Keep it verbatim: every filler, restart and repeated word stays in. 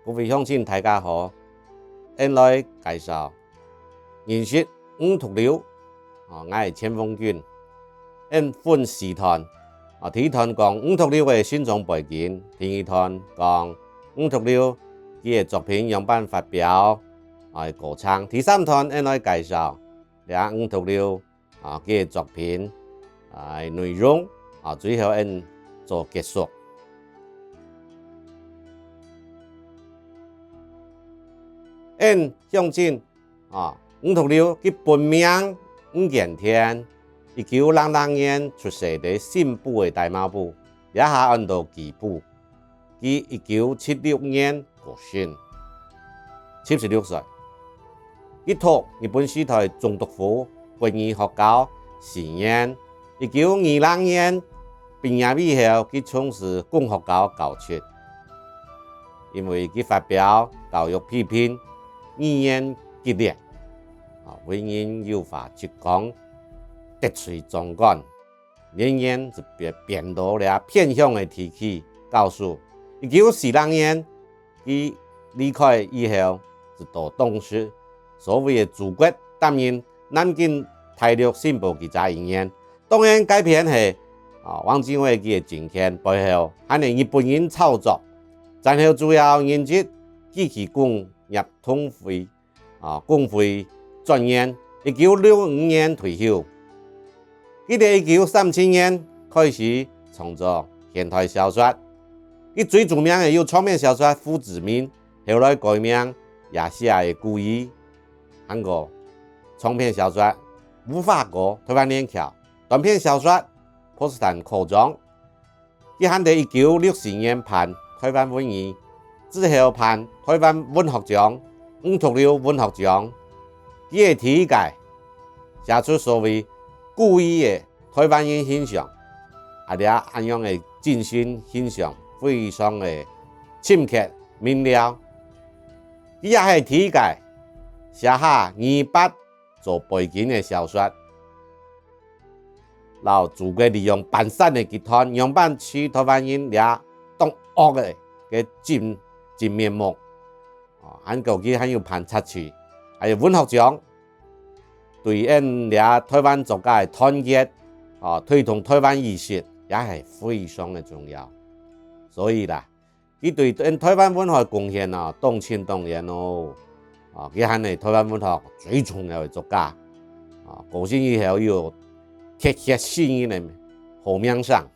各位鄉親大家好，𫣆來介紹認識吳濁流，哦，𠊎係錢豐君。𫣆分四段，哦，第一段講吳濁流个生長背景，第二段講吳濁流佢个作品仰般發表，哦，个過程，第三段𫣆來介紹這吳濁流 啊，佢个作品，啊，內容，啊，最後𫣆做結束。𫣆鄉親，啊，吳濁流佢本名吳堅天，一九零零年出世在新埔个大茅埔，這下安到旗埔。 佢一九七六年過身，七十六歲。佢讀日本時代總督府國語學校四年，一九二零年畢業以後，佢從事公學校教職。因為佢發表教育批評，語言激烈，啊，為人有話直講，得罪長官。 連年就變，變到這偏鄉个地區教書。一九四零年，佢離開以後，就到當時所謂个祖國，擔任南京大陸新報記者一年。當然，該片係，啊，汪精衛佢个政權背後，還係日本人操作。戰後主要任職機器工業同會 啊，工會專員，一九六五年退休。佢在一九三七年開始創作現代小說。佢最著名个有長篇小說《胡志明》，後來改名《野社个孤兒》，還過長篇小說《無花果》、《台灣連翹》，短篇小說《波茨坦課長》， 佢還在一九六四年辦台灣文藝，之後辦台灣文學獎、吳濁流文學獎。佢係第一個寫出所謂孤兒个台灣人形象，啊，這恁樣个精神形象非常个深刻明瞭。佢也係第一個寫下二二八做背景个小說， 摎祖國利用半山个集團仰般處罰台灣人這當惡个个真，真面目。哦，還過佢還有辦雜誌，還有文學獎，對𫣆這台灣作家个團結，哦，推動台灣意識，也係非常个重要。所以啦， 佢對台灣文學貢獻啊，當深當遠哦。啊，佢還係台灣文學最重要个作家。啊，過身以後又有鐵血詩人个好名聲。